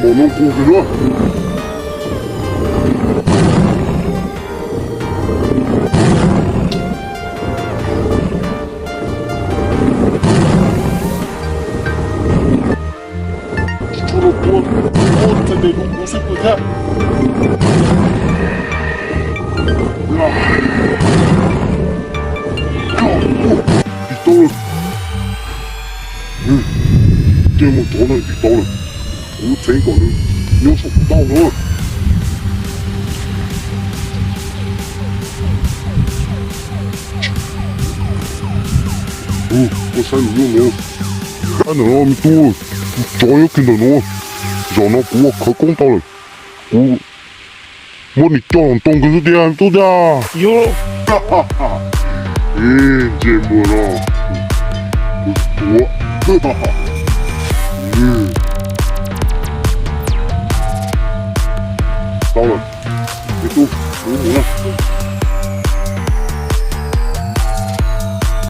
Pom no kuv kawg na. Tsis tshua los tua, tua txhais tes rau kuv xwb kuv thiab. Tiv tau lawm. Cia mus tod na, tiv tau lawm. Kuv txheeb kom nws nyob saum tau no. Koj saib nws nyob no. Saib ntawm no me tub, tus tsov nyob kiag ntawm no. Zaum no kuv ua khawv koob tau lawm. Kuv muab nws coj los ntoo kiag xwb tiag me tub tiag. Ntsia muag no, kuv tuav kawg tau. Tau lawm, me tub, kuv mus na.